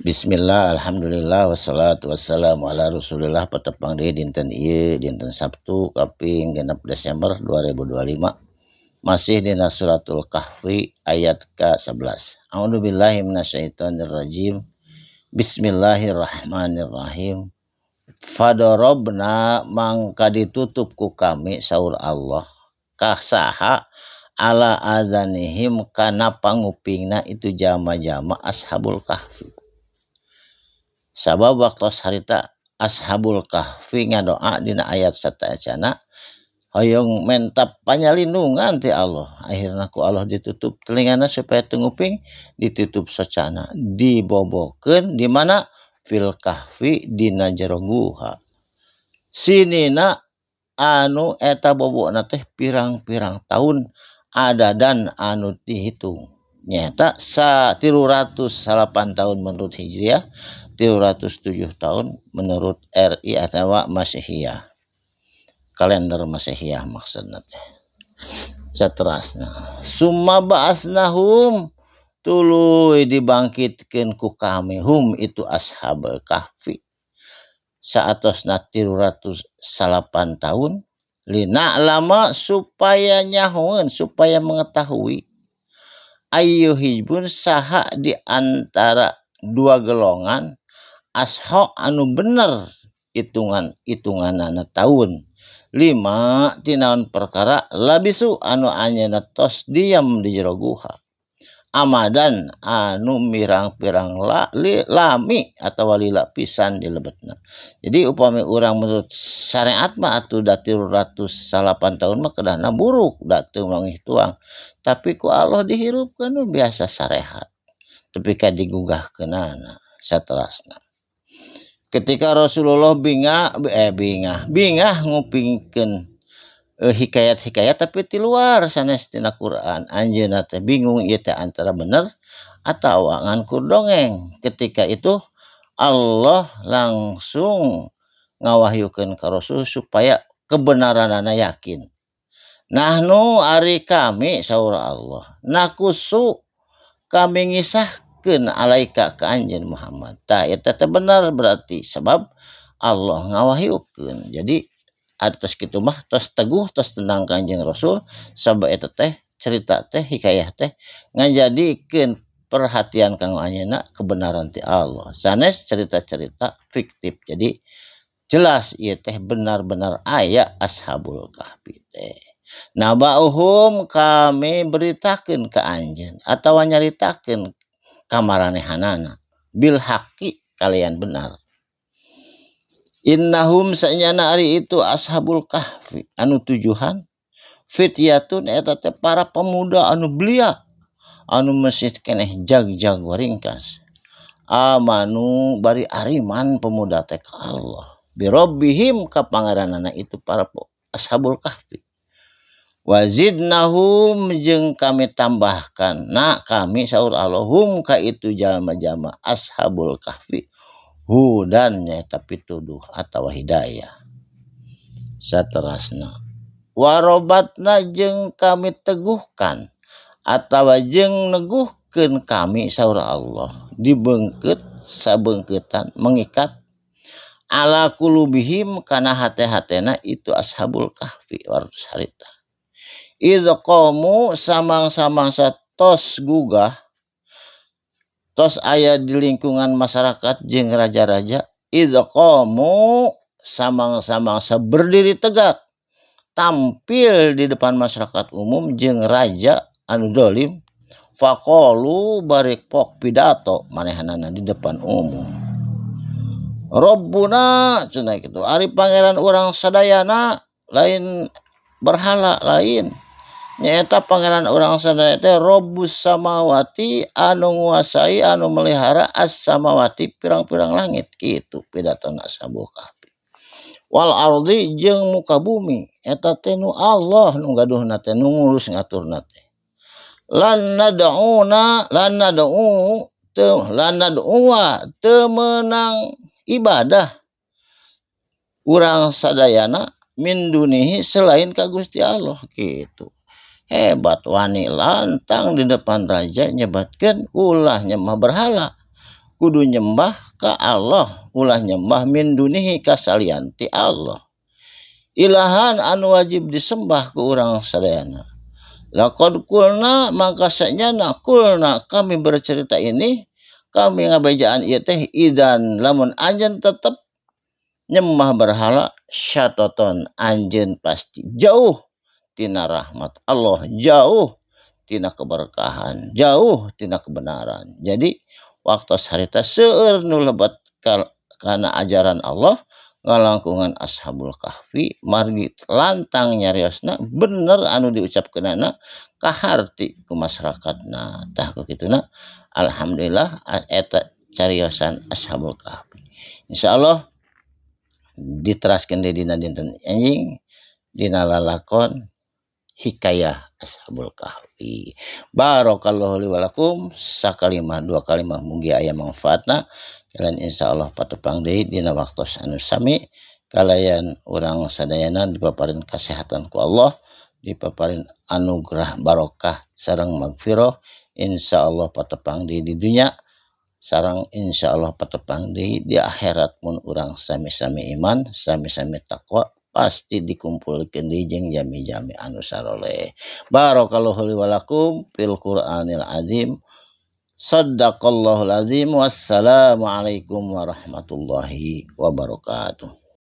Bismillah, alhamdulillah, wassalatu wassalamu ala rasulillah. Patepang deui dinten ieu, dinten Sabtu kaping 6 Desember 2025, masih dina Suratul Kahfi ayat ke-11. A'udzubillahi minasyaitonirrajim. Bismillahirrahmanirrahim. Fadorobna, mangka ditutup ku kami, saur Allah, ka saha? Ala adzanihim, kana pangupingna itu jama-jama Ashabul Kahfi. Sabab waktu harita Ashabul Kahfi ngadoa dina ayat sateuacanna, hoyong menta panyalindungan ti Allah, akhirna ku Allah ditutup telingana supaya teu nguping, ditutup socana, dibobokeun di mana? Fil kahfi, dina jero guha, sinina anu eta bobona teh pirang-pirang tahun, adadan anu dihitung, nyaeta sa 309 tahun menurut Hijriah, 307 tahun menurut RI atau Masehiyah, kalender Masehiyah maksudna teh. Saterasna, summa ba'asnahum, tuluy dibangkitkeun ku kami, hum itu Ashabul Kahfi, saatosna 309 tahun, lina'lama, supaya nyahoeun, supaya mengetahui, ayyu hizbun, saha di antara dua golongan, ahsho, anu bener hitungan hitunganana tahun, lima, tinaon perkara, labisu, anu anjeunna tos diam di jero guha, amadan, anu mirang-pirang la, li, lami atau lila pisan di lebetna. Jadi upami urang menurut syariat mah atuh da 309 tahun mah kedahna buruk, da teu manggih tuang, tapi ku Allah dihirupkeun biasa sarehat tepi ka digugahkeunana. Saterasna, ketika Rasulullah bingah, eh, bingah bingah ngupingkeun hikayat-hikayat tapi di luar sanes tina Quran, anjeunna teh bingung ieu teh antara bener atau ngan kur dongeng. Ketika itu Allah langsung ngawahyukeun ka Rasul supaya kebenaranana yakin. Nahnu, ari kami, saur Allah, naqussu, kami ngisahkeun, alaika, ka anjeun Muhammad. Tah, eta teh bener berarti, sebab Allah ngawahyukeun. Jadi atos kitu mah tos teguh, tos tenang Kanjeng Rasul, sabab eta teh cerita teh, hikayah teh ngajadikeun perhatian kanggo anjeunna, kebenaran ti Allah, sanes cerita-cerita fiktif. Jadi jelas ieu teh benar-benar aya Ashabul Kahfi teh. Naba'uhum, kami beritakeun ka anjeun atawa nyaritakeun kamaranehanana, bil haqqi, kalian benar. Innahum, sanyana ari itu Ashabul Kahfi anu tujuhan, fityatun, eta teh para pemuda anu belia, anu masih keneh jag-jag waringkas, amanu, bari ariman pemuda teh ka Allah, birobbihim, ka pangeranana itu para Ashabul Kahfi. Wazidnahum, jeung kami tambahkan, na kami, saur Allah, hum, ka itu jalma-jalma Ashabul Kahfi, hudan, nyaeta pituduh atau hidayah. Saterasna, warobatna, jeung kami teguhkan atawa jeung neguhkeun kami, saur Allah, dibeungkeut sabeungkeutan, mengikat, ala kulubihim, kana hate-hatena itu Ashabul Kahfi wartos harita, idz qamu, samang-samangsa tos gugah, tos aya di lingkungan masyarakat jeung raja-raja. Idz qamu, samang-samangsa berdiri tegak, tampil di depan masyarakat umum jeung raja anu dolim, faqalu, bari pok pidato manehanana di depan umum, Robbuna, cenah kitu, ari pangeran urang sadayana lain berhala lain, nyaeta pangeran urang sadaya teh Robbus samawati, anu nguasai, anu melihara, as samawati, pirang-pirang langit. Kitu pidatona Ashabul Kahfi. Wal ardi, jeung muka bumi, eta teh nu Allah nu gaduhna teh, nu ngurus ngaturna teh. Lan nad'una, lan nad'u teu, lan nad'uwa, teu meunang ibadah urang sadayana, min dunihi, selain ka Gusti Allah. Gitu, hebat, wani lantang di depan raja nyebatkeun ulah nyembah berhala. Kudu nyembah ka Allah, ulah nyembah min dunihi ka salian ti Allah. Ilahan anu wajib disembah ku urang sadayana. Laqad qulna maka sanyana qulna kami bercerita ini, kami ngabejaan ieu teh idan lamun anjeun tetep nyembah berhala syatoton anjeun pasti jauh tina rahmat Allah, jauh tina keberkahan, jauh tina kebenaran. Jadi waktu harita seueur nu lebet kana ajaran Allah ngalangkungan Ashabul Kahfi margi lantang nyariosna bener anu diucapkeunana kaharti ku masyarakatna. Tah ku kituna alhamdulillah eta cariosan Ashabul Kahfi. Insyaallah diteraskeun deui dina dinten enjing dina lalakon hikayah Ashabul Kahfi. Barakallahu li walakum, sakalimah dua kalimah mugi aya manfaatna. Kalian insyaallah patepang deui dina waktos anu sami kalayan urang sadayana dipaparin kasehatan ku Allah, dipaparin anugerah barokah sareng magfirah. Insyaallah patepang deui di dunya sareng insyaallah patepang deui di akhirat mun urang sami-sami iman, sami-sami takwa, pasti dikumpulkeun deui jeung jami-jami anu saroleh. Barakallahu li walakum fil Qur'anil azim. Sadaqallahul azim. Wassalamualaikum warahmatullahi wabarakatuh.